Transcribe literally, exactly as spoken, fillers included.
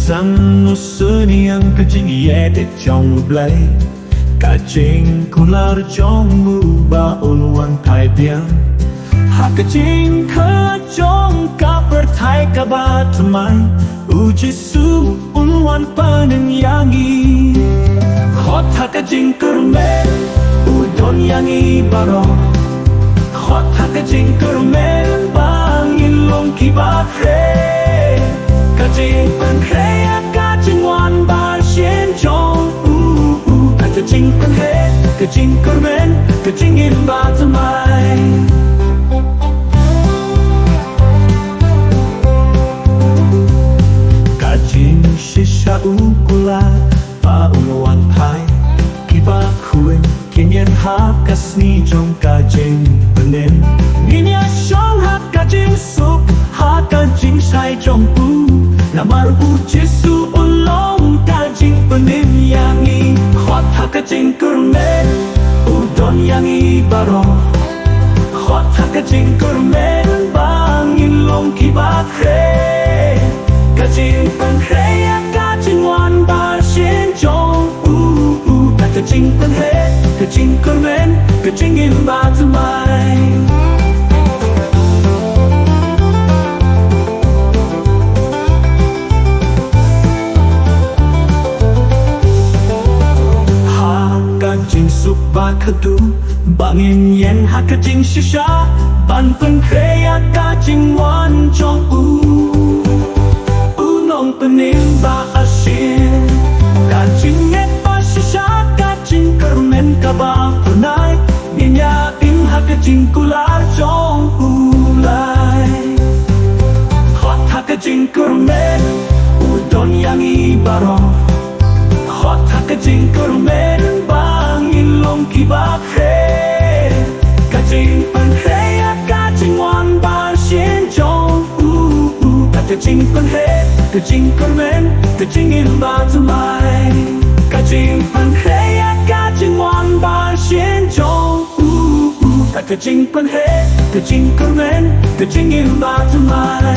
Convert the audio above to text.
Tang u sniang ka jingïadei jong U Blei, ka jingkular jong u ba un wan phai biang. Ha ka jingkhang jong ka pyrthei kaba thymmai, U Jisu un wan pynïeng ïa ngi. Khot ha ka jingkyrmen, u don ïa ngi baroh. Khot ha ka jingkyrmen ba ngin long kiba khreh. Ka jingpynkhraw ïa ka jingwan ba shisien jong u, u. Ka jingpynkhraw, ka jingkyrmen, ka jingim bathymmai. Ka jingshisha u kular ba un wan phai. Kiba khuid kin ïeng ha ka sngi jong ka jingpynim. Ngin ïashong ha ka jingsuk ha ka jingshai jong u. Namar U Jisu u long ka jingpynim ïa ngi. Khot ha ka jingkyrmen, u don ïa ngi baroh. Khot ha ka jingkyrmen ba ngin long kiba khreh. Ka jingpynkhraw ïa ka jingwan ba shisien jong u, u. Ka jingpynkhraw, ka jingkyrmen, ka jingim bathymmai. Ha ka jingsuk ba khatduh ba ngin ïeng ha ka jingshisha ban pynkhraw ïa ka jingwan jong u, u Nongpynim ba ashier. Ka jingngeit ba shisha, ka jingkyrmen kaba pynai, ngin ïa im ha ka jingkular jong U Blei. Khot ha ka jingkyrmen, u don ïa ngi baroh. Khot ha ka jingkyrmen ba ngin long kiba khreh. Ka jingpynkhraw ïa ka jingwan ba shisien jong u, u. Ka jingpynkhraw, ka jingkyrmen, ka jingim bathymmai. Ka jingpynkhraw ïa ka jingwan ba shisien jong u, u. Ka jingpynkhraw, ka jingkyrmen, ka jingim bathymmai.